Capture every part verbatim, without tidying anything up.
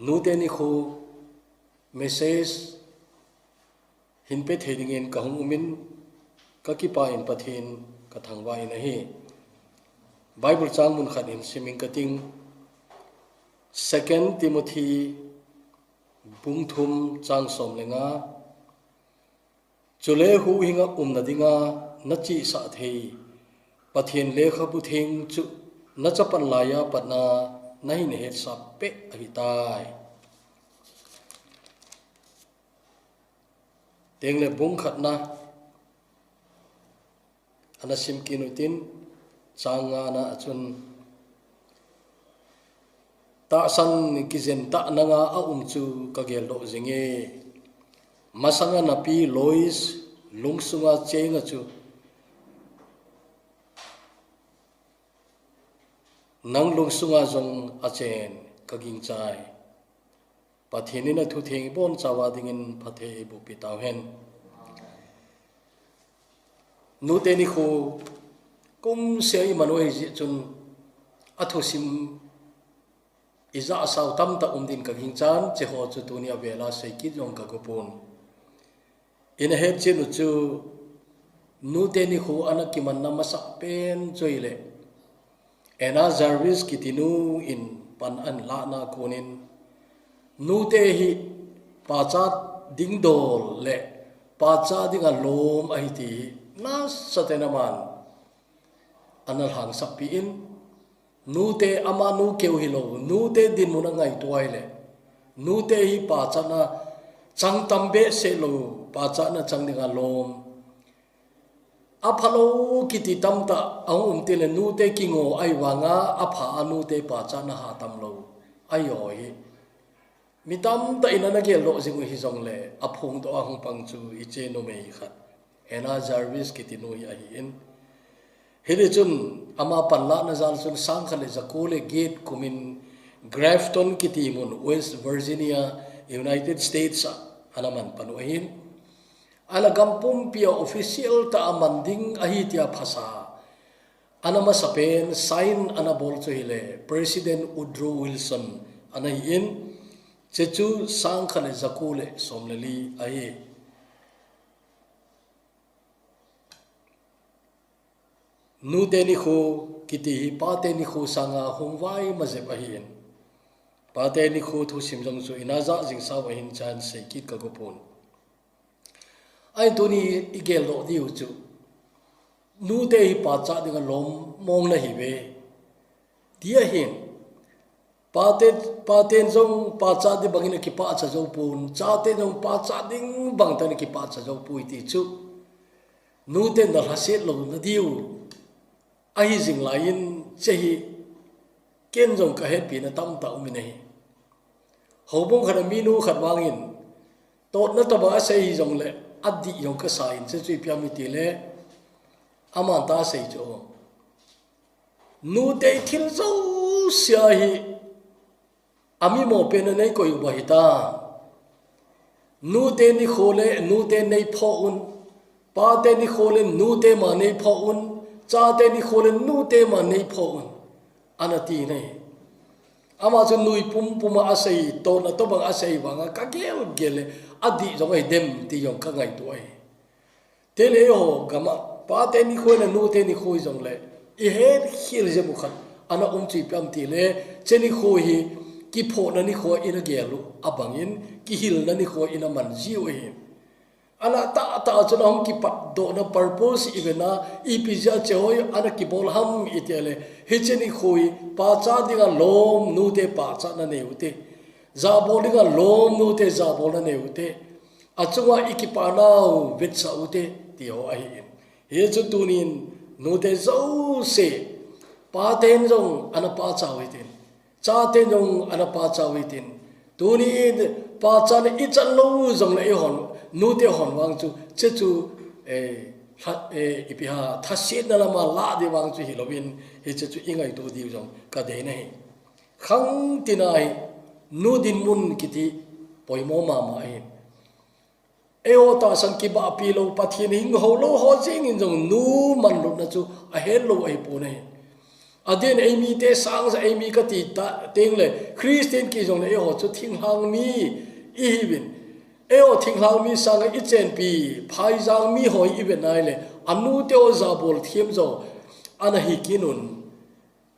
Nute nikho message hin pe thei dingin ka hung umin, ka kipah in Pathen ka thangvah in ahi. Bible chang mun khat hin simin ka ting. Second Timothy bung thum chang som le nga. Chule huhhinga umna dinga na chihsah thei Pathen lekhabu theng chu na chapan laiya patna na hin hetsah peh ahi tai. Tengle bung khatna ana sim kit utin, chang ngana a chun, tahsan kijen tah na nga a um chu ka geldoh jinge. Masanga napi Lois lungsunga chenga chu nang lungsunga jong achen ka gingchai. Pathen in a thutheng ibonchauva dingin phatthei eiboh peh tauhen. Nute nikho kumseh iman u ahi jeh chun a thusim ijah sao tamtah um din ka gingchan, cheho chu tuni a vela sei kit jong ka gopon. Ina hetchen u chu nute nikho ana kimanna masah pen chu ahile Anna Jarvis kiti nu in pan ahin lahna konin nute hi pachat ding dol le pachat dinga lom ahi ti hi nasatah in aman ana lhangsah peh in, nute ama nu keu hilou, nute dinmun a ngaito ahile nute hi pachatna chang tam behseh lou, pachatna chang dinga lom. Aphalou kiti tamtah ahung um teng le nute kingo ahi vanga apha a nute pachatna ha tam lou ahi ho hi. Mi tamtah in ana geldoh jing u hijongle aphongdoh a hung pang chu hiche numei khat, Anna Jarvis kiti nu hi ahin. Hiti chun ama panlahna jal chun sangkhat le jako le get kumin Grafton kiti mun, West Virginia, United States a ana man pan u ahin. Ana gam pumpi a official tah a man ding ahi tia phasa ana masapen sign ana bol chu ahile President Woodrow Wilson ana hin, chechu sangkhat le jako le som le li ahi. Nute nikho kiti hi pate nikho sanga hung vai majep ahin. Pate nikho thusim jong chu ina jah jing sao ahin chan sei kit ka gopon. Ahin tuni igeldoh diu chu nute hi pachat dinga lom mong nahiuve ti ahin. Pate, paten jong pachat ding bangin akipachat jou pon, chaten jong pachat ding bangtah in akipachat jou poi ti chu nuten nalhaset louna diu ahi jing laiyin, chehi ken jong kahetpina tamtah umin ahi. Houbung khat a minu khat vangin totna tobang asei hijongle adih jong kasa in, chechu ipi ham itile aman tah asei chu, nute thil jouse a hi amimo pen a neikoi uva hita. Nute nikho le nute neiphoh un, pate nikho le nute ma neiphoh un, chate nikho le nute ma neiphoh un, ana ti ahi. Ama chu nui pumpum a asei, totna tobang asei vanga kagelgel le adih jong ahidem ti jong kangaito ahi. Tele eiho gam a pate nikho le nute nikho hijongle ihet khel jep u khat ana um chu ipi ham itile, che nikho hi kiphohna nikho in agel u abangin kihilna nikho in aman jiu ahi. Ana tahtah chun ahung kipatdohna purpose ivena ipi jeh a cheho hi ana kibol ham itile, hiche nikho hi pachat dinga lom nute pachatna nei ute, jabol dinga lom nute jabolna nei ute, achunga ikipa nau vetsah ute ti ho ahin. Hichu tunin nute jouse paten jong ana pachat u hitin, chaten jong ana pachat u hitin, tunin pachatna ichan lou jongle eihon, nute hon vang chu chechu, eh, lha, eh, ipi ham, thasetna lama lah ding vang chu hilouvin, hiche chu ingaito diu jong kadei ahi. Khangtina hi nu dinmun kiti poimo mama ahin. Eiho tahsan kibahpi lou, Pathen hing hou lou ho jengin jong nu manlutna chu ahet lou ahipon ahi. Adin eimi te sangsa eimi kati ta tengle Christian kiti jongle eiho chu thinglhang mi ihiuvin. Eiho thinglhang mi sanga ichenpi phaijang mi ho ivet naile, anu teho jabol themjo ana hi kit un.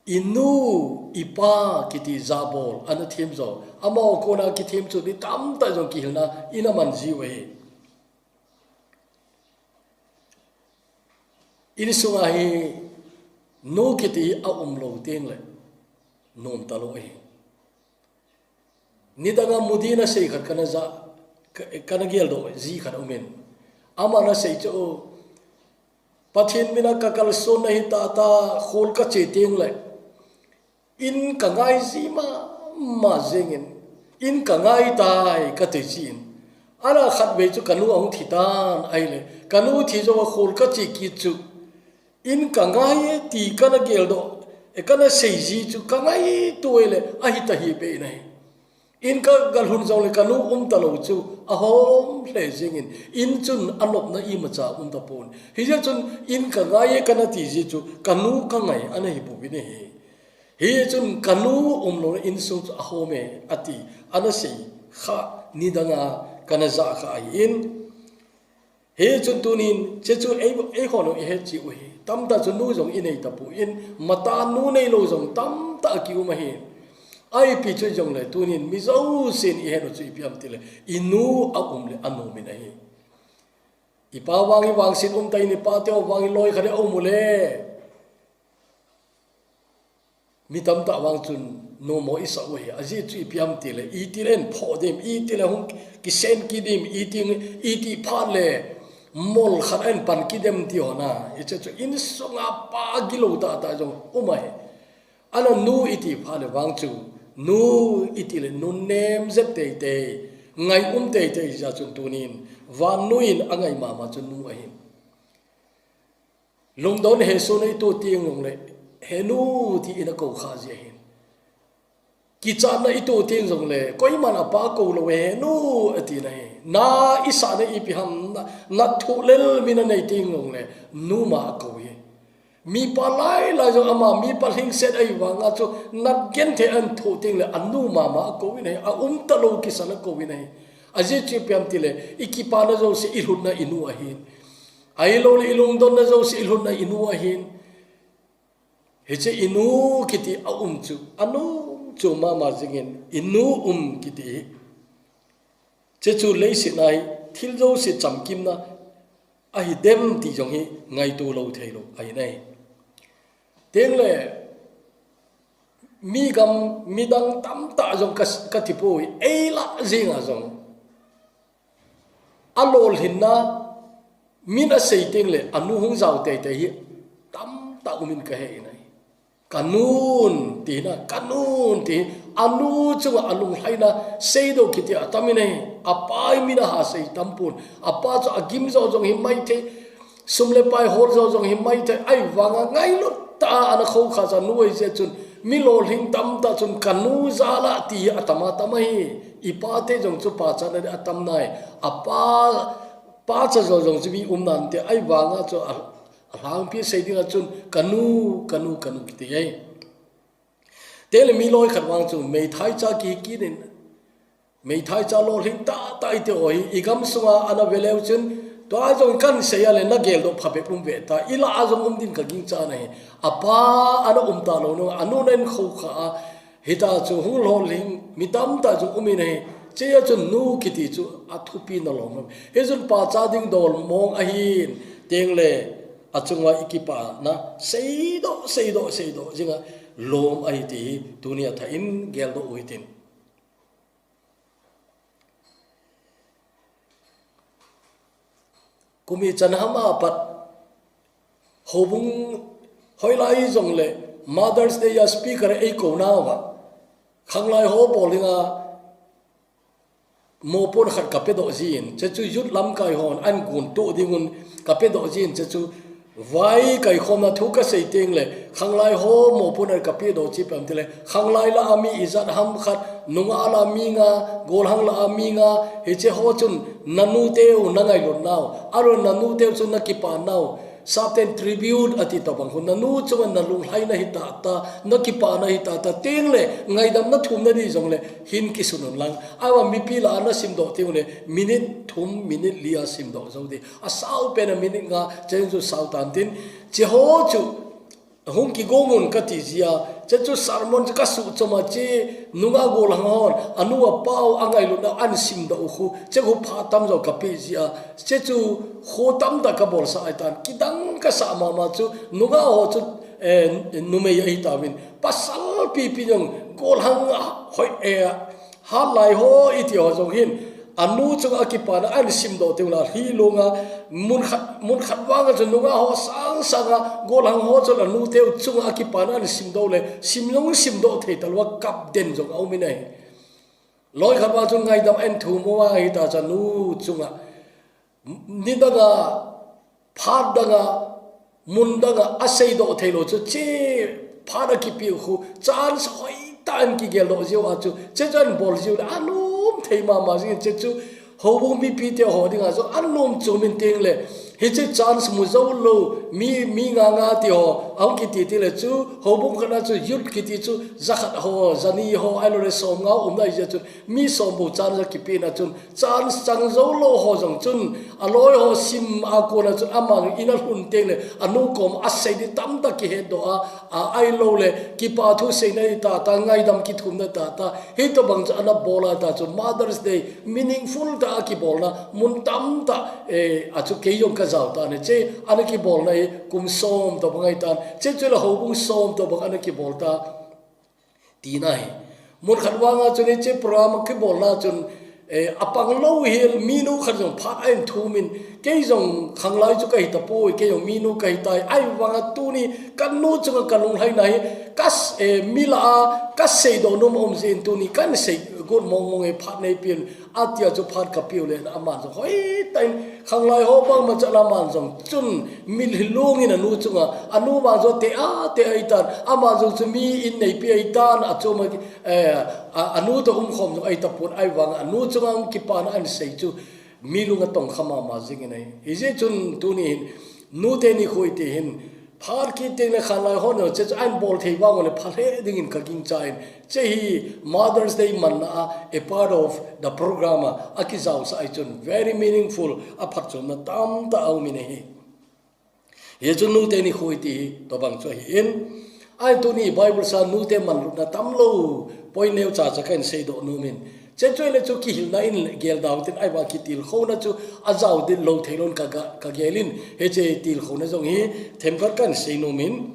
Inu, ipa kiti jabol ana themjo. Amaho kona kithem chu mi tamtah jong kihilna ina man jiu ahi. Insunga hi nu kiti aumlou tengle nom talou ahi. Nidanga mudi nasei khat kana ja, ka, kana geldoh ji khat aumin. Aman asei chu, Pathen mina kakalsonna hi tata khol kache tengle in kangai ji mama jengin, in kangai tai kati jin. Ana khatvei chu kanu ahung thi tan ahile, kanu thi jouva khol kache kit chu, in kangai e ti kana geldoh, e kana sei ji chu kangaito le ahita hih beh in ahi. In kagalhun jongle kanu umtalou chu ahom lheh jengin, in chun anopna imacha umtapon. Hijeh chun in kangai e kana ti ji chu kanu kangai ana hi bouvin ahi. Hichun kanu umlouna insung chu ahome ati, ana sei kha nidanga kana ja kha ahin. Hichun tunin, chechu ei, eihon ihet cheh u ahi. Tamtah chu nu jong inei tapon, matanu neilou jong tamtah kium ahi. Ipi chu jongle tunin mi jousen ihet u chu ipi ham tile, inu aumle anomin ahi. Ipa vang ivangset umtah in, ipa teho vang iloi khat aum ule, mi tamtah vang chun nomo isah u ahi. Ajeh chu ipi ham tile, itile eiphoh dem, itile hung kisen kit dem, iti, iti phat le mol khat a eipan kit dem ti ho na. Hiche chu insunga pa gilou tahtah jong um ahi. Ana nu iti phat le vang chu, nu itile nunnem jep teitei, ngai um teitei jeh chun tunin vannoiyin angai mama chu nu ahin. Lungdonna hesohna ito teng jongle, he nu tin akou kha ji ahin. Kichatna ito teng jongle, koiman apa kou lou, he nu ati nahi. Na isahna ipi ham, na, nathoh lel mi nanei teng jongle, nu ma akou hi. Mipa lailai jong ama, mipa lhingset ahivanga chu, nat genthei ahin thoh tengle, anu mama akouvin ahi, aumtalou kisan akouvin ahi. Ajeh chu ipi ham tile, ikipana jouse ilhutna inu ahin. Ahiloule ilungdonna jouse ilhutna inu ahin. Hiche inu kiti aum chu, anom chom mama jengin, inu um kiti hi, chechu leiset a hi thil jouse chamkimna ahidem ti jong hi ngaito lou theilou ahi nai. Tengle, mi gam, midang tamtah jong ka, katipoi, eilah jenga jong alolhinna, min asei tengle anu hung jao teitei hi tamtah umin kahe in ahi. Kanun tina, kanun ti, anu chunga alunglhaina seidoh kiti atamin ahi. Apa min aha sei tampon, apa chu agim jo jong hi maithei, sum le pai hol jo jong hi maithei, ahivanga ngailut tah a ana khoukhah chu anu ahi jeh chun, mi lolhing tamtah chun kanu jal a ti hi atam atam ahi. Ipate jong chu pachatna atam nai. Apa, pacha jo jong chu mi um nante, ahivanga chu a, alhangpi sei dinga chun kanu, kanu, kanu kiti ahi. Tengle mi loi khat vang chu meithai cha kihi kit in, meithai cha lolhing tahtah iti ho hi, igam sunga ana veleu chun, tua jong kahin sei a le nageldoh phabep um ve ta, ilah a jong um din kagingchan ahi. Apa ana umtalou nu, anun ahin khoukhah a, hita chu hung lolhing mi tamtah chu umin ahi. Chea chun nu kiti chu athupi nalom. Hichun pacha ding dol mong ahin, tengle achunga ikipana seidoh, seidoh, seidoh jinga lom ahi ti hi tunia thah in geldoh u hitin. Kum ichan ham a pat, houbung hoilai jongle, Mother's Day a speaker eikou nauva, khanglai ho bol dinga mopon khat kapedoh jin, chechu youth lamkai hon ahin gontoh dingun kapedoh jin, chechu vai kaikhomna thu kasei tengle, khanglai ho mopon a kapedoh chu ipi ham tile, khanglai lah a mi ijat ham khat, nungah lah a mi nga, golhang lah a mi nga, hiche ho chun nanuteu nangailutnau, ahilou nanuteu chun nakipanau, Sapten tribute ati tobang khu, nanu chunga nalunglhaina hi tata, nakipana hi tata, tengle ngaidam nathumna di jongle hin kisun un lang. Awa mipi lah a nasimdoh tengle minute thum, minute li a simdoh jou di. Asao pen a minute nga, chechu sao tan tin, cheho chu hung kigong un kati jia, chechu sermon chu kasuchom a, che nunga golhang hon anu apau angailutna ahin simdoh u khu, che khu phat tamjo kapeh jia, chechu kho tamtah kabolsah ahitan, kidang kasah mama chu nunga ho chu, eh, numei ahitauvin, pasal pipi jong golhang hoi, eh, hatlai ho iti ho jong hin, anu chunga akipana ahin simdoh teng ula, hi lunga mun khat, mun khat vanga chu nunga ho sangsanga golhang ho chun anuteu chunga akipana ahin simdoh le, sim jong simdoh thei talou a kap den jong aumin ahi. Loi khat vang chun ngaidam ahin thum uva ahita chu anu chunga nidanga, phat danga, mun danga aseidoh theilou chu, che phat akipeh u khu chance hoitah in kigeldoh jiu a chu, chechu ahin bol jiu le anom thei mama jingin, chechu houbung mipite ho dinga jong anom chomin tengle, hiche chance mu joulou mi, mi nga nga ti ho ahung kiti tile chu, houbung khat a chu youth kiti chu jakhat ho, jani ho, ahiloule somnga umna ahijeh chun, mi som bou chance akipehna chun, chance chang joulou ho jong chun, aloi ho sim a kona chun, ama jong ina lhun tengle anu kom asei di tamtah kihetdoh a, a, ahiloule kipa thu seina hi tata, ngaidam kithumna tata, hitobang chu ana bol ahita chu Mother's Day meaningful tah a kibolna mun tamtah, eh, a chu kei jong kajao tan ahi, che ana kibolna hi kum som tobang ahitan, chechu le houbung som tobang ana kibol ta tina ahi. Mun khat vanga chun hiche program kibolna chun, eh, apang louhel minu khat jong phat ahin thumin, kei jong khanglai chu kahi tapoi, kei jong minu kahitai, ahivanga tuni kanu chunga kalunglhaina hi, kas, eh, mi lah a kaseidoh nom aum jeh in tuni kahin seigot mong mong e, phat neipeh in, atia chu phat kapeh u le, aman jong hoitah in, khanglai ho bangma chan aman jong chun mitlhi lungin anu chunga, anu vang jong te a, te ahitan, aman jong chu mi in neipi ahitan, achom a, eh, a, anu toh umkhom jong ahitapon, ahivanga anu chunga hung kipana ahin sei chu mi lung atongkha mama jingin ahi. Hijeh chun tuni hin nute nikho iti hin, phat kit tengle khanglai hon jong chechu ahin bol thei vang ule pha lheh dingin kagingchan, che hi Mother's Day manna a, a part of the program a akijaosah ahi chun very meaningful, aphatchomna tamtah aumin ahi. Hichun nute nikho iti hi tobang chu ahin, ahin tuni Bible sa nute manlutna tamlou point neocha cha kahin seidoh nomin, chechu le chu kihilna in gelda utin, ahivang kitilkhouna chu ajao ding lou theilouvin kaga, kagelin, hiche tilkhouna jong hi themkhat kahin sei nomin,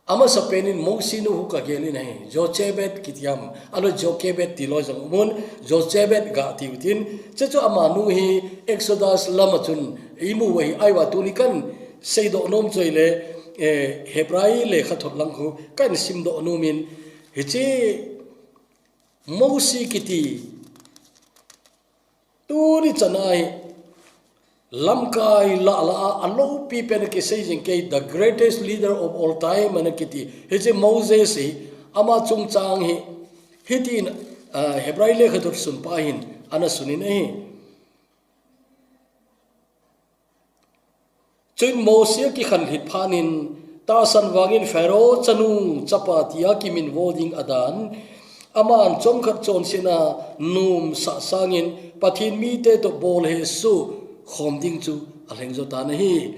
amasapen in Mosi nu khu kagelin ahi, Jochebed kiti ham, ahilou Jochebed tilou jong umun, Jochebed gah tiu tin, chechu amanu hi Exodus lama chun imu u ahi, ahivang tuni kahin seidoh nom chu ahile, eh, Hebrai lekhathot lang khu kahin simdoh nomin, hiche Mosi kiti tuni chana hi lamkai lah lah a aloupi pen a kisei jing kei, the greatest leader of all time ana kiti, hiche Moses hi, ama chungchang hi, hitin, ah, Hebrai lekhathot sunpa hin ana sunin ahi. Chuin Mosi akikhanlhit phatnin, tahsan vangin Pharaoh chanu chapa tia kiminvo ding adan, aman chomkhat chonsetna nomsah sangin Pathen mite toh bolhesoh khom ding chu alhengjo tan ahi.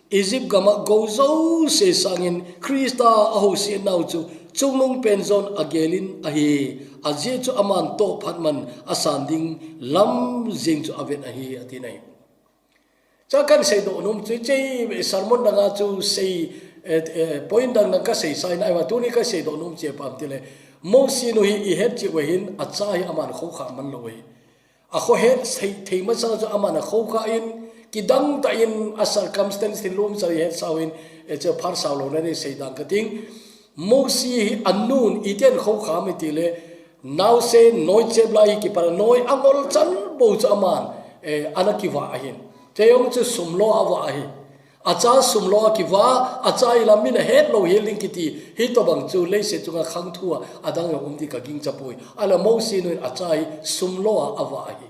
Egypt gama gou jouse sangin Christa ahousetnau chu chungnungpen jon agelin ahi. Ajeh chu aman tohphatman asan ding lam jeng chu aven ahi, atin ahi. Cha kahin seidoh nom chu, hiche sermon danga chu sei, eh, eh, point dang dang kasei sa in, ahivang tuni kaseidoh nom chu ipi ham itile, Mosi nu hi ihet cheh uva hin, acha hi aman khoukha man lou ahi. Akhohet sei thei masang chu aman akhoukha in, kidangtah in a circumstance thil lom cha ihet sau hin, eh, chu phat sao louna nei sei dang kating. Mosi hi anun itian khoukha ham itile, naosen noichep lai hi kipat a noi angol chan bou chu aman, eh, ana kivah ahin. Chejong chu sumlo avah ahi. Acha sumlo akivah, acha ilam min ahet lou hel ding kiti, hitobang chu leiset chunga khangthu a adang jong um ding kagingcha poi. Ahile Mosi nun acha hi sumlo a avah ahi.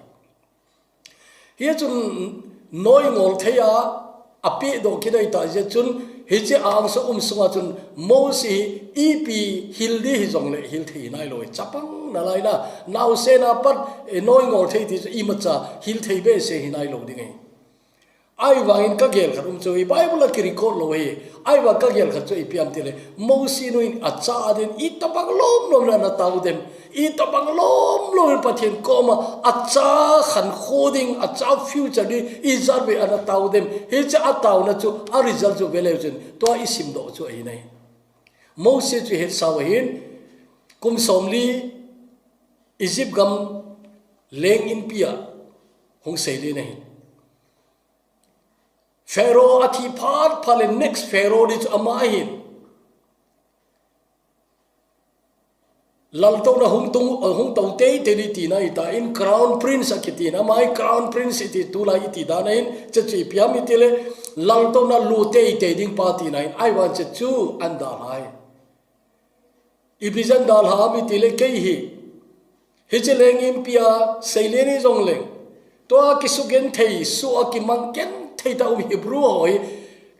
Hichun noi ngol thei a, apeh doh kit ahi ta jeh chun, hiche a angsunga um sunga chun Mosi hi ipi hil di hijongle hil thei nai lou, chapang nalai na, naosen a pat, eh, noi ngol thei ti chu imacha hil thei behseh hi nai lou ding ahi. Ahivangin ka gel khat um chu, i Bible a kirecord lou ahi. Ahivang ka gel khat chu ipi ham tile, Mosi nu in acha adin itobang lom lom le ana tao dem. Itobang lom lom in Pathen koma acha khankho ding, acha future ding, ijat vei ana tao dem. Hiche ataona chu, a result chu veleu chun, tua isim doh chu ahi nai. Mosi chu hetsau ahin, kum somli Egypt gam leng inpi a hung seilen ahin. Pharaoh athi phat phat le next Pharaoh di chu ama ahin. Laltouna hung tung, hung tou teitei di tina ahi ta in, crown prince akitina, ama hi crown prince iti tulai iti dan ahin, hiche chu ipi ham itile, laltouna lut teitei ding pa tina ahin, ahivang hiche chu ana dalha ahi. Ipi jeh a ana dalha ham itile kei hi, hiche leng inpi a seilen hijongleng, tua kisugenthei, soh a kimang genthei tah um Hebrew ho hi,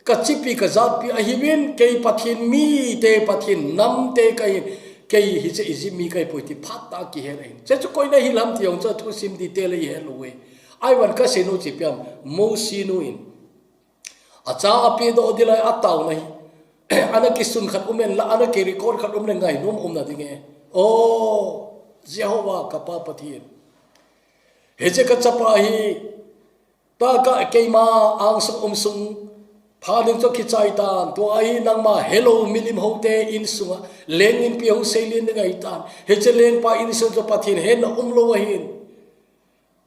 ka chipi ka jatpi ahiuvin, kei Pathen mite, Pathen namte kahin, kei hiche Egypt mi kahipoi ti phat tah a kihel ahin. Hiche chu koi in ahil ham ti jong chu athusim detail a ihet lou ahi. Ahivang kasei nom chu ipi ham, Mosi nu in acha apeh doh ding lai ataona hi, ana kisun khat um in la, ana kirecord khat um le ngainom umna ding e. O Jehovah ka Pa Pathen, hiche ka chapa hi, tua ka keima angsunga um sung, phat ding chu kichai tan, tua hi nangma helou milim hote insunga leng inpi hung seilen ding ahi tan. Hiche lengpa insung chu Pathen hetna umlou ahin.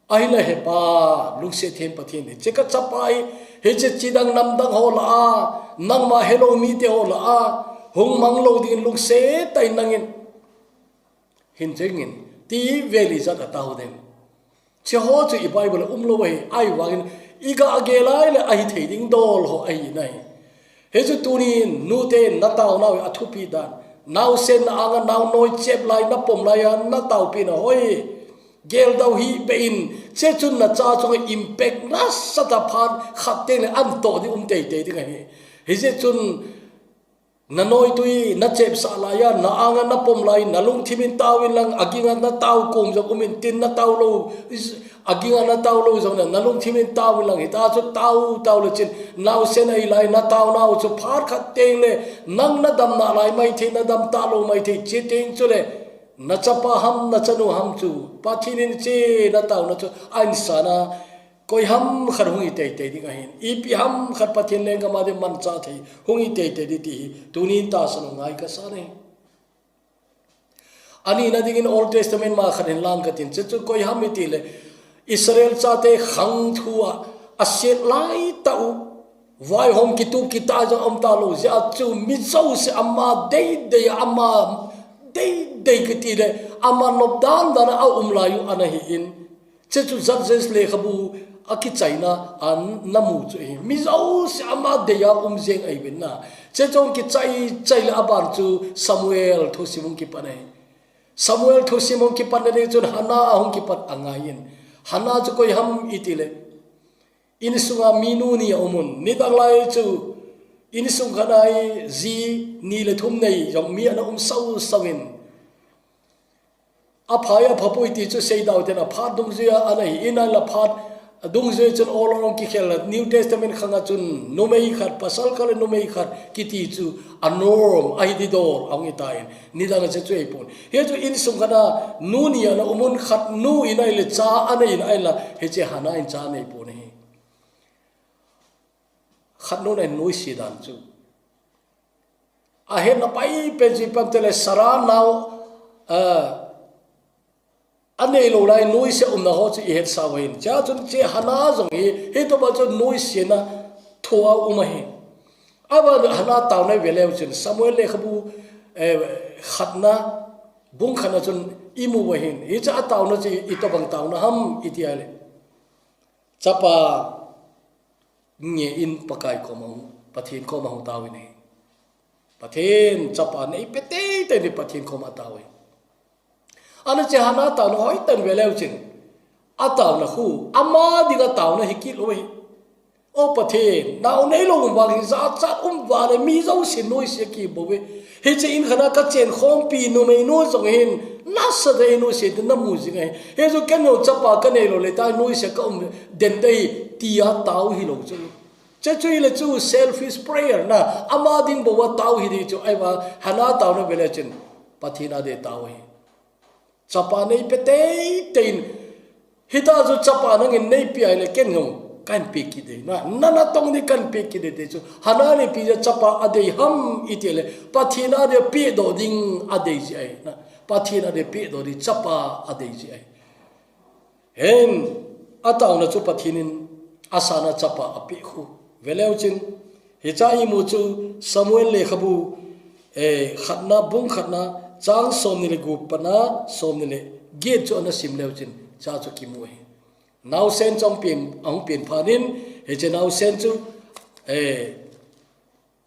Ahinla he Pa, lungset them Pathen, hiche ka chapa hi, hiche chidang namdang ho lah a, nangma helou mite ho lah a hung mang lou dingin lungset tah in nangin hin chingin, ti vel ijat a tao dem. Hiche ho chu i Bible a umlou ahi, ahivangin iga gel a ahile ahithei ding dol ho ahi nai. Hichu tunin nute nataonau hi athupi dan. Naosen na anga naonoi chep lai, napom lai a nataopina ho hi geldoh hih beh in, hiche chun nacha chunga impact nasatah a phat khat tengle antoh ding um teitei ding ahi. Hijeh chun nanoitui nachepsah lai a, na anga napom lai, nalungthim in tao inlang, aginga natao kom jong um intin, natao lou, aginga natao lou jong na, nalungthim in tao inlang, hita chu tao, tao le chun, naosen ahi lai, nataonau chu phat khat tengle, nang nadam nalai maithei, nadam talou maithei, hiche teng chule, nachapa ham, nachanu ham chu, Pathen in hiche nataona chu ahin san a, koi ham khat hung hi teitei ding ahin, ipi ham khat Pathen lenggam a ding manchah thei hung hi teitei ding ti hi tunin tahsan u ngai kasan ahi. Anina dingin Old Testament ma khat hin lang katin, hiche chu koi ham itile, Israel chate khang thu a aset laitah u, vaihom kitup kitah jong aum talou jeh a chu mi jouse ama deidei a, ama deidei kitile, ama nop dan dan a aum lai u ana hi in, hiche chu Judges lekhabu a kichaina a namu chu ahi. Mi jouse ama dei a um jeng ahiuvin na. Hiche chu hung kichai chai le aban chu Samuel thusim hung kipan ahi. Samuel thusim hung kipan na ding chun Hannah ahung kipat angaiyin. Hannah chu koi ham itile, insunga mi nu ni aumun. Nidang lai chu insung khat a hi ji ni le thum nei jong mi ana um sau sau in. Aphai aphapoi ti chu seidau ten aphat dungjuia ana hi in, ahinla phat dungjuia chun ol ol hung kikhel a, New Testament khang a chun numei khat, pasal khat le numei khat kiti chu a norm ahi didol ahung hitan, nidang a hiche chu ahipon. Hichu insung khat a nu ni ana umun, khat nu in ahile cha ana in ahinla hiche Hannah in cha aneipon ahi. Khat nun ahin nuisat dan chu. Ahetna pai pen chu ipi ham tile Sarah nao, eh, aneilou lai nuisat umna ho chu ihetsau ahin. Hichea chun hiche Hannah jong hi, hitobang chu nuisatna thoa um ahi. Aban Hannah taona ive leu chun Samuel lekhabu, eh, khatna, bung khatna chun imu u ahin. Hiche ataona chu itobang taona ham iti ahile, chapa nge in Pakai koma hung, Pathen koma hung taovin ahi. Pathen chapa neipe teitei in Pathen koma atao ahi. Ana hiche Hannah taona hoitah in ive leu chun, ataona khu ama dinga taona hi kit lou ahi. O Pathen, nao neilou um vang hi jachat um vale mi jousen noise kibou ve. Hiche in khat a kachen khompi numeinu jong hin, nasatah in noise tin namu jing ahi. Hichu ken jong chapa kaneilou le tah noise kaum den ding ahi tia tao hilou chu. Hiche chu hile chu selfish prayer na, ama ding bou a tao hi ding chu ahi vang, Hannah taona vele chun, Pathen a ding tao ahi. Chapa neipe teitei in, hita chu chapa nangin neipe ahile ken jong kahin pe kit ding ahi. Na, natong ding kahin pe kit ding ahi ti chu. Hannah in ipi jeh a chapa adei ham itile, Pathen a ding pehdoh ding adei jeh ahi. Na, Pathen a ding pehdoh ding chapa adei jeh ahi. Hin, ataona chu Pathen in asana chapa apeh khu. Veleu chun, hiche imu chu Samuel lekhabu, eh, khatna, bung khatna, chang somni le gup pat na somni le get chu ana sim leu chun, hiche chu kimu ahi. Naosen chu ahung pen, ahung pen phat in, hiche naosen chu, eh,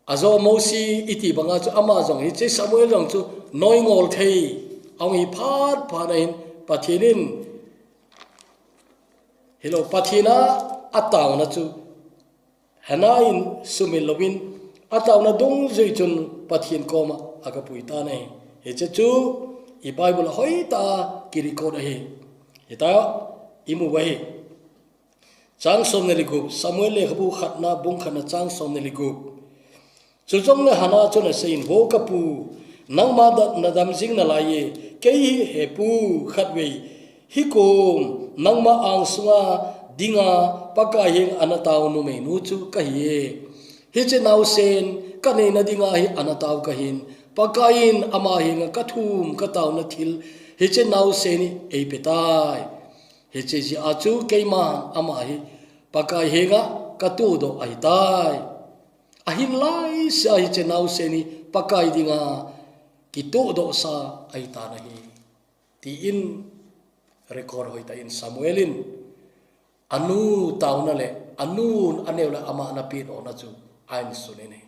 ajo Mosi iti banga chu ama jong hiche Samuel jong chu noingol thei ahung hi phat phat na hin Pathen in hilou Pathen a ataona chu Hannah in sumil louvin ataona dungjui chun Pathen koma agapui tan ahi. Hiche chu i Bible a hoitah a kirecord ahi. Hita imu u ahi. Chang somni le gup, Samuel lekhabu khatna, bung khatna chang somni le gup. Chujongle Hannah chun aseiyin, Vo kapu, nangma da-, nadam jing nalaiye, kei hi hepu khatvei hikom nangma angsunga dinga Pakai henga natao numeinu chu kahiye. Hiche naosen kaneina dinga hi anatao kahin, Pakai in ama henga kathum kataona thil hiche naosen hi eipetai. Hiche jeh a chu keiman ama hi Pakai henga katohdoh ahitai. Ahin laisea hiche naosen hi Pakai dinga kitohdohsa ahitan ahi. Tin record hoitah in Samuel in anu taona le anun aneo le ama ana pehdohna chu ahin sun in ahi.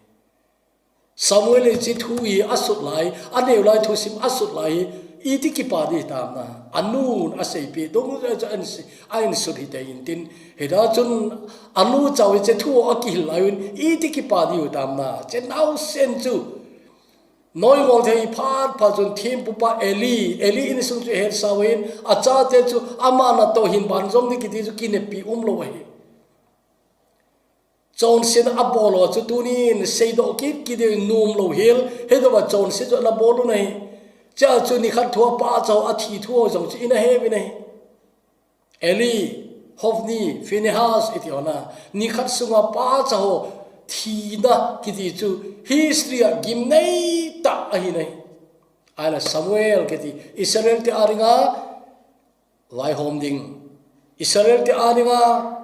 Samuel in hiche thu hi asut lai, aneo lai thusim asut lai hi, iti kipa ding hitam na. Anun aseipeh dungjuia chu ahin si-, ahin sut hite intin. Hita chun anu chauva hiche thu akihil lai uvin, iti kipa ding hitam na. Hiche naosen chu noingol thei phat phat chun thempupa Eli, Eli insung chu ahetsau ahin, achate chu ama natoh hin banjom ding kiti chu kineppi umlou ahi. Chonset abol u chu tunin seidoh kit kit ding nomlou hel, hitobang chonset chu anabol u ahi. Chea chu nikhat thu a pacha ho athi thu ho jong chu ina he uvin ahi. Eli, Hophni, Phinehas iti ho na, nikhat sunga pacha ho thina kiti chu history a gimnei tah ahi nai. Ahile Samuel kiti Israel te a dinga vaihom ding, Israel te a dinga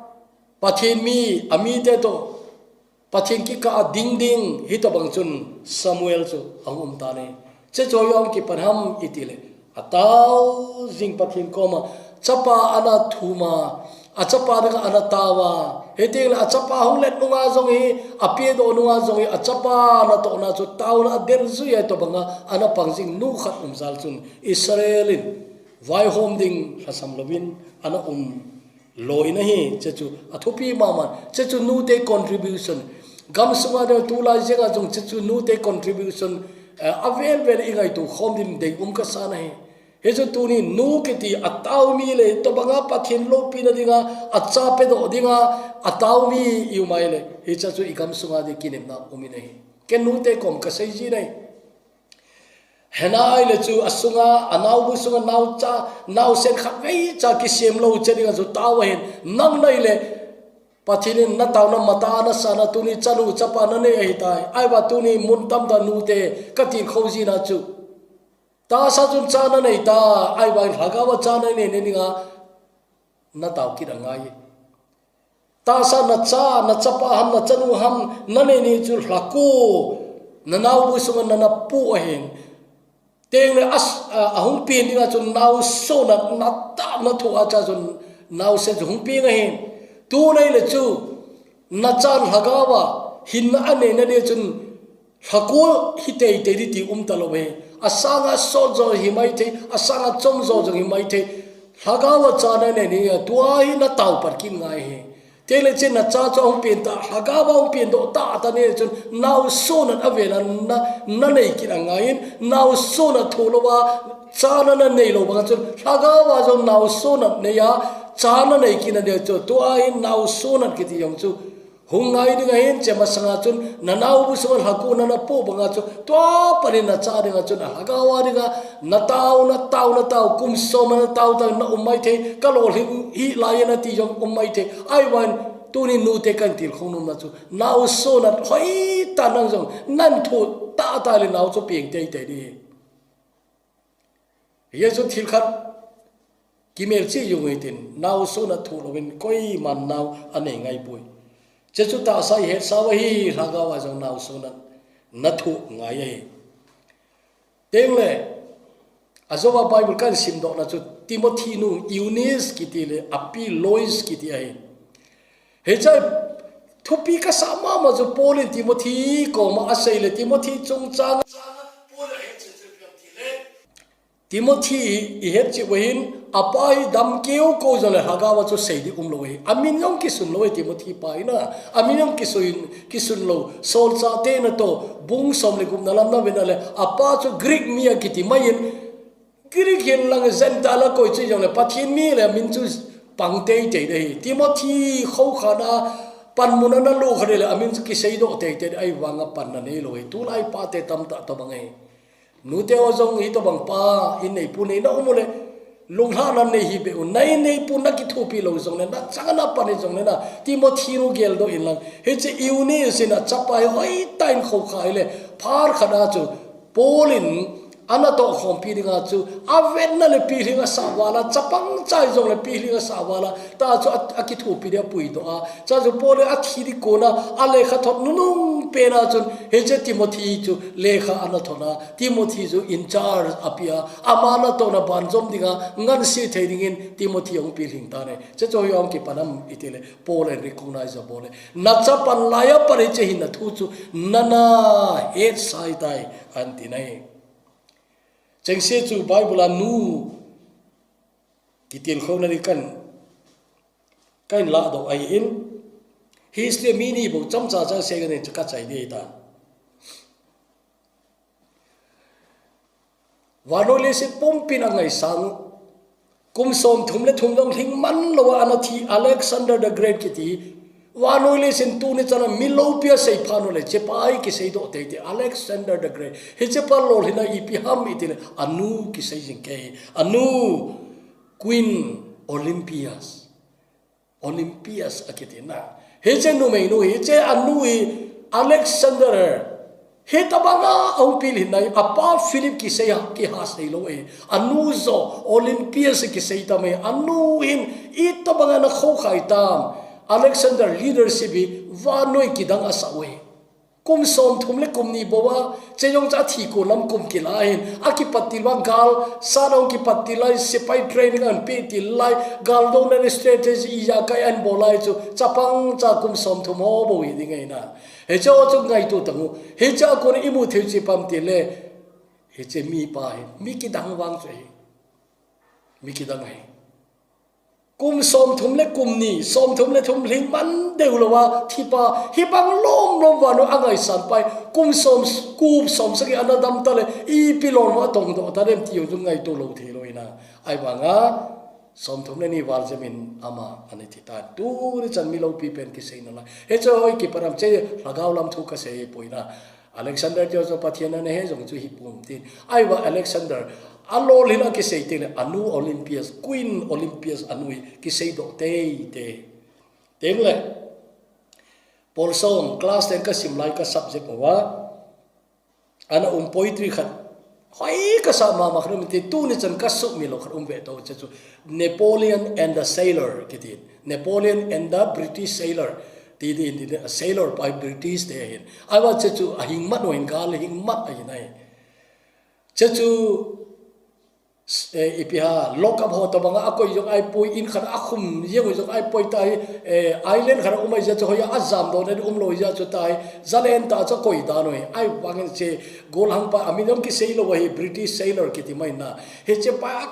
Pathen mi, amite toh Pathen kikah a ding ding, hitobang chun Samuel chu ahung um tan ahi. Hiche chu hoiya ahung kipan ham itile, atao jing Pathen koma, chapa ana thum a, achapa dinga ana tao a, hitengle achapa hung let nunga jong hi, apehdoh nunga jong hi, achapa natohna chu taona adel jui a, hitobanga ana pang jing nu khat um jal chun Israel in vaihom ding lhasam louvin ana um lou in ahi. Hiche chu athupi mama, hiche chu nute contribution. Gamsunga ding tulai jenga jong hiche chu nute contribution, eh, avel vel ingaito khom din deium kasan ahi. Hichu tunin nu kiti atao mi le hitobanga Pathen loupina dinga, acha pedoh dinga atao mi i um a ahile, hiche chu i gamsunga ding kinepna um in ahi. Ken nute kom kasei ji nai. Hannah ahile chu asunga, anaobu sunga naocha, naosen khatvei cha kisem lou che dinga chu tao ahin, nang nahile, Pathen in nataona matah a nasana tuni chanu chapa nanei ahitai. Ahivang tuni mun tamtah nute katilkhou jina chu, tahsa chun cha nanei ta, ahivang lhagao a cha nanei nei dinga natao kit angai. Tahsa nacha, nachapa ham, nachanu ham, nanei ni chu lhako, nanaobu sunga nana pu ahin. Tengle as-, a, ahung pen dinga chun naosona, natah nathoh a cha chun naosen chu hung peng ahin. Tuni le chu, nachan lhagao a hinna anei na ding chun, lhako hi teitei ding ti um talou ahi. Asanga sot jo hi maithei, asanga chom jo jong hi maithei. Lhagao a cha nanei ni a, tua hi natao pat kit ngai ahi. Tele chen na cha chu ahung pen ta, lhagao a hung pen doh ta ta ni chun, nao sonat a vela na, na nei kit angaiyin, nao sonat thoh louva, cha na na nei lou bang chun, lhagao a jong nao sonat nei a, cha na nei kit na ni chu, tua hin nao sonat kiti jong chu, hung ngai ding ahin, che masanga chun, na naobu sunga lhaku na na po banga chu, tua panin na cha dinga chun, a lhagao a dinga, na tao, na tao, na tao, kum som na tao ta, na um mai thei, ka lolhing hi lai na ti jong um mai thei, ahivangin, tuni nute kan tilkhou nom na chu, nao sonat hoi ta nang jong, nan thoh ta ta le nao chu peng tei tei di. Hijeh chun thil khat kimelchih jong hitin, nao sonat thoh louvin, koiman nao anei ngai poi. Che chu tahsa i hetsa uva hi, lhagao a jong nao sonat na thoh ngai ahi. Tengle, ajouva Bible kan simdoh na chu, Timothy nu Eunice kiti le, api Lois kiti ahi. Hiche a thupi kasa mama chu Paul in Timothy koma asei le, Timothy chungchang, Paul a hin chu chu piang ti le. Timothy i hetcheh uva hin, apa hi dam keu kou jongle lhagao a chu sei di um lou ahi. Amin jong kisun lou ahi Timothy pa hi na. Amin jong kisun, kisun lou. Solchah te na toh, bung som le gup na lam na ven a le, apa chu Greek mi a kiti mai in, Greek hin lang Gentile a koi chu jongle, Pathen mi le amin chu pang tei tei di ahi. Timothy khoukhana panmun a na lo kha le, amin chu kisei doh tei tei di ahivanga panna nei lou ahi. Tulai pa te tamtah tabang ahi. Nute ho jong hitobang pa in neipu nei na um u le, lunglhahna nei hi beh u, na in neipu na kithopi lou jongle, na chang a na pan in jongle na, Timothy nu geldoh in lang. Hiche Eunice in achapa hi hoitah in khoukha hile, phat khat a chu, Paul in ana tohkhompi dinga chu, avetna le pilhing asah val a, chapang cha hijongle pilhing asah val a, ta chu a, akithopi dia apuidoh a, cha chu Paul in athi di kona, alekha thot nunung pen a chun, hiche Timothy chu lekha ana thot a, Timothy chu in charge apeh a, ama natohna banjom dinga, ngansi thei dingin Timothy ahung pilhing tan ahi. Che chu hoiya hung kipan ham iti le, Paul in recognize abol e. Na chapan laiya pat hiche hinna thu chu, nana hetsa ahitai, ahin ti ahi. Chengse chu Bible a nu kitilkhouna ding kan, kan lahdoh ahin, history a mi ni bou chomcha cha sei ngan in chu kachai ding ahitan. Vannoi leiset pumpin angaisang u, kum somthum le thum jong lhing man louva ana thi Alexander the Great kiti, vannoi leiset tuni chana mi loupia seiphat u le, hichepa hi kiseidoh tei tei, Alexander the Great. Hichepa lolhinna ipi ham iti le, anu kisei jing kei, anu Queen Olympias. Olympias akiti na. Hiche numeinu hi, hiche anu hi Alexander. Hitobanga ahung pilhin na hi, apa Philip kisei a, kiha sei lou ahi. Anu joh Olympias kisei tam ahi. Anu hin itobanga ana khoukhai tam. Alexander leadership hi vannoi kidang asah u ahi. Kum somthum le kum ni bou a, che jong chu athi kon lam kum kila hin, akipat til uva gal, sat ahung kipat til lai, sepai training ahin pe til lai, gal douna strategy ijakai ahin bol lai chu, chapang cha kum somthum ho bou hi ding ahi na. Hiche ho chu ngaito tang u, hiche a kon imu thei u chu ipi ham ti le, hiche mipa hi, mi kidang vang chu ahi, mi kidang ahi. Kum somthum le kum ni, somthum le thum lhing man deu louva, thipa, hibang lom lom vannoi angaisan pa hi, kum som, kum som sagi ana dam ta le, ipi lom uva atongdoh ta dem ti jong chu ngaito lou thei lou ahi na. Ahivanga, somthum le ni val jem in ama ana thi tan. Tuni chan mi loupi pen kisei nalai. Hiche hoi kipan ham che, lhagao lam thu kasei poi na. Alexander chu Pathen ana he jong chu hi pum tin. Ahivang Alexander, alolhin a kisei teng le, anu Olympias, Queen Olympias anu hi kiseidoh tei tei. Tengle, Paul som, class ten kasim lai ka subject uva, ana um poetry khat, hoi kasa mama khat um in, tuni chan kasuhmil lou khat um ve to, che chu Napoleon and the Sailor kiti. Napoleon and the British Sailor. Ti di in, sailor pa British te ahin. Ahivang che chu ahing mat u ahin, gal hing mat ahin ahi. Che chu, eh, ipi ham, lock up ho tobanga akoi jong ahipoi, in khat a akhum jeng u jong ahipoi tai, eh, island khat a um ahi jeh chu hoiya ajamdoh na um lou jeh chu tai, jalen tah chu akoi dan u ahi, ahivangin che, golhang pa, amin jong kisei lou ahi, British sailor kiti mai na. Hichepa,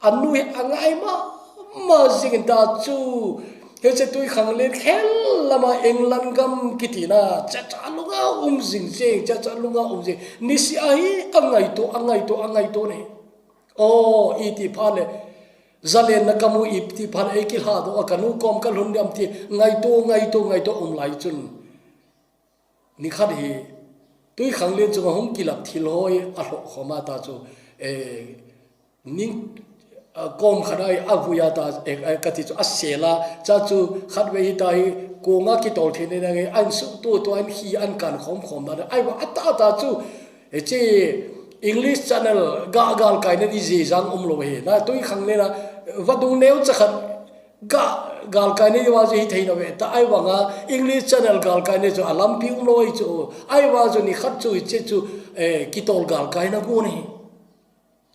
anu hi angai mama jing in ta chu, Hiche Tuikhanglen khel lama England gam kiti na, chacha lunga um jing jing, chacha lunga um jing. Niseh a hi angaito, angaito, angaito ne. O, iti phat le, zalenna kamu iti phat le, eikilhadoh a kanu kom kalhun diam ti, ngaito, ngaito, ngaito um lai chun. Nikhat hi, Tuikhanglen chunga hung kilap thil hoi, alhoh khom a ta chu, eh, ning, ah, kom khat a, avui a ta, eh, eh, kati chu, asel a, cha chu, khatvei hita hi, konga kitol thei ne nge, an suhtu tu, an khi, an kan khom khom na, ahivang a ta ta chu, eh, hiche, English Channel, ga, galkai na di jijang um lou hi, na, Tuikhanglen a, vadung neocha khat, Ga, galkai ne va chu hithei na ve ta, ahivanga English Channel galkai ne chu alampi um lou hi chu, ahivang chu nikhat chu hiche chu, eh, kitol galkai na gon hi.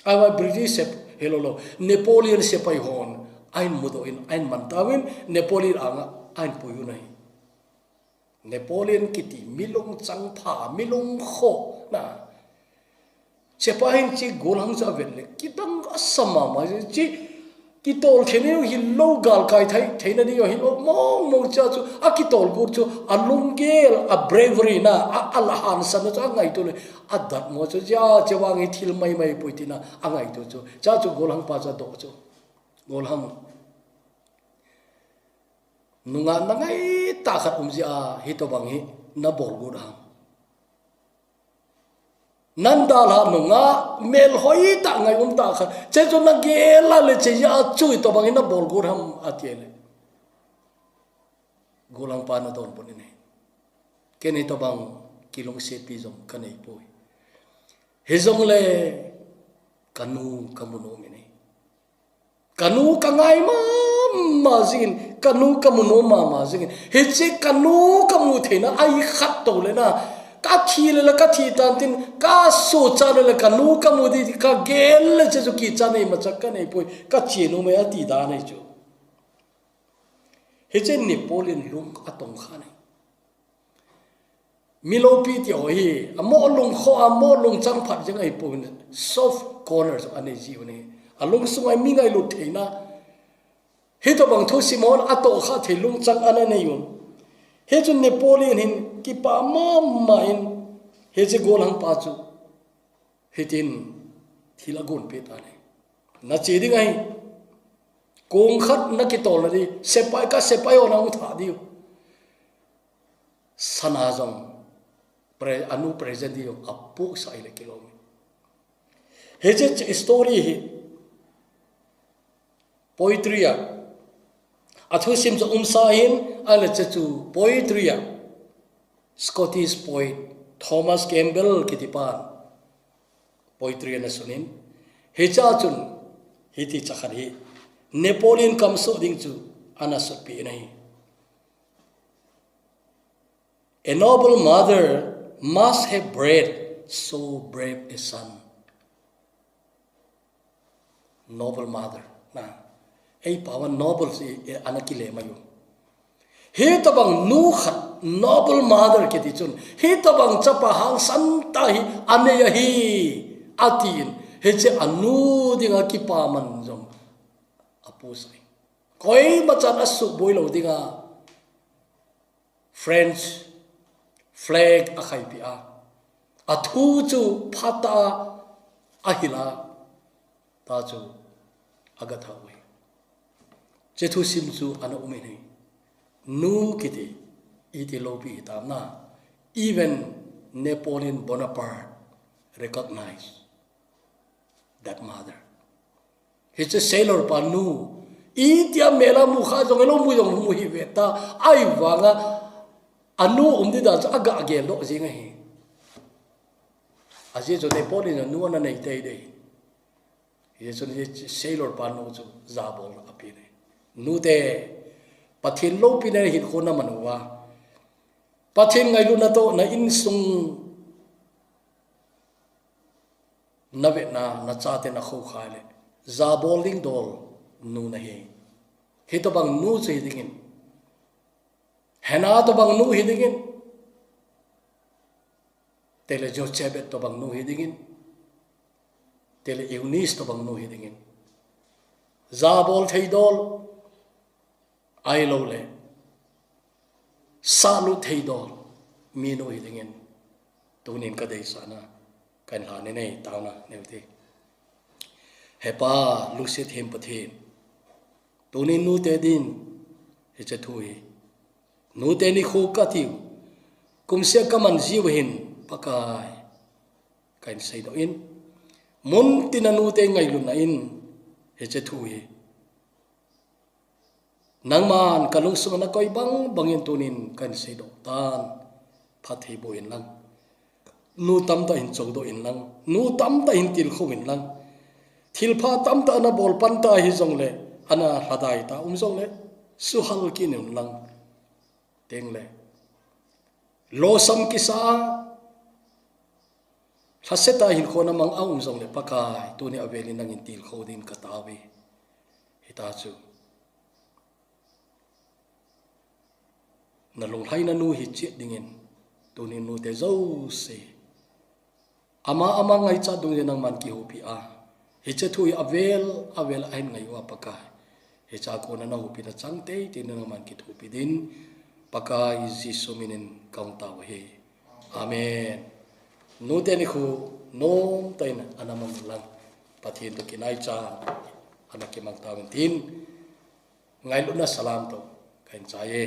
Ahivang British sep, hello lo, Napoleon sepai hon, ahin mudoh in, ahin man tauvin, Napoleon anga, ahin pui u ahi. Napoleon kiti, mi lungchang pha, mi lungkhoh na. Chepa hin hiche golhang chu avet le, kidang asa mama, hiche kitol thei neo hilou galkai thei, thei na di hilou mong mong cha chu, akitol got chu, alunggel, a bravery na, a, alhansam na chu, angaito le, adat mo chu, ja, hiche vang hi thil mai mai poi tina, angaito chu, cha chu golhang pa chu adoh chu, golhang. Nungah na ngai tah khat um jeh a, hitobang hi na bol got ham. Nan dalha nungah melhoi tah ngai um tah khat. Hiche chu na gel a le hiche jeh a chu hitobang hi na bol got ham ati le. Golhang pa na donbut in ahi. Ken hitobang kilungsetpi jong ka nei poi. Hijongle kanu ka mu nom in ahi. Kanu ka ngai mama jing in, kanu ka mu nom mama jing in. Hiche kanu ka mu theina, ahi khat tou le na. Ka thi le le ka thi tan tin, ka sohcha le le kanu ka mu di, ka gel le hiche chu kicha nei machak ka nei poi, ka che nom e ati dan ahi chu. Hiche Napoleon lung atong kha nei. Mi loupi ti ho hi, amo lungkhoh, amo lungchang phat jeng ahi pon, soft corner chu anei jiu ahi. Alungsunga mi ngailut theina. Hitobang thusim hon atoh kha thei lungchang ana nei un. Hichun Napoleon hin kipa mama in, hiche golhang pa chu hitin thil agon peh tan ahi. Na che ding ahi. Kong khat na kitol na di, sepai ka sepai ho na hung thah diu. Sana jong, pre-, anu present di jong, apohsah ahile kilom e. Hiche chu story hi, poetry a, athusim chu umsa ahin, ahile hiche chu poetry a, Scottish poet, Thomas Campbell kiti pan, poetry ana sun in, hiche a chun, hiti cha khat hi, Napoleon kamsoh ding chu, ana sutpi in ahi. A noble mother must have bred so brave a son. Noble mother. Na. Ei pao a noble si, eh, ana kile mai u. Hitobang nu khat noble mother kiti chun. Hitobang chapa hangsan tah hi anei ahi. Atin. Hiche anu dinga kipaman jong apohsah e. Koima chan asuhboi lou dinga. French flag akhaipi a. Athu chu phatah a ahil a. Ta chu aga thah uve. Hiche thusim chu ana um in ahi. Nu kiti, iti loupi hitam na. Even Napoleon Bonaparte recognized that mother. Hiche sailor pa nu, itia mel a mu kha jong, lou mu jong mu hi ve ta, ahivanga, anu um di dan chu aga geldoh jing ahi. Ajeh chu Napoleon nu ana nei teitei. Hiche chu hiche sailor pa nu chu jabol ape in ahi. Nute, Pathen loupina hin khona man uva. Pathen ngailutna toh na insung Na vetna, na chate na khoukhai le. Jabol ding dol nu nahi. Hitobang nu chu hi dingin. Hannah tobang nu hi dingin. Tele Jochebed tobang nu hi dingin. Tele Eunice tobang nu hi dingin. Jabol thei dol. Ahilou le, salut thei dol minu hi dingin tunin ka deisahna, ka inlha nei nei tauna neu ti. He Pa, lungset hem Pathen, tunin nute din hiche thu hi, nute nikho ka tiu, kumseh ka man jiu hin Pakai, ka in seidoh in, mun tina nute ngailutna in hiche thu hi nangman ka lungsung a na koi bang bangin tunin ka in seidoh tan, phatthei boh in lang. Nu tamtah hin chodoh in lang, nu tamtah hin tilkhou in lang. Thilpha tamtah ana bol pan ta hijongle, ana lhadai ta um jongle, suhal kit in lang. Tengle, losam kisa a, lhaseta hinkho na mang a um jongle Pakai, tuni avelin nangin tilkhou din ka tao e. Hita chu na lunglhaina nu hi chet dingin, tunin nute jouse ama, ama ngaichat dungin nangman kihoupi a, hiche thu hi avel, avel a hin ngai uva Pakai, hiche a kona na houpina chang teitei in nangman kithopi din, Pakai Jesu minin ka hung tao ahi. Amen. Nute nikho nomtah in ana mang lang, Pathen toh kinaichat ana kimang tauvin tin, ngailutna salam toh ka in chai e.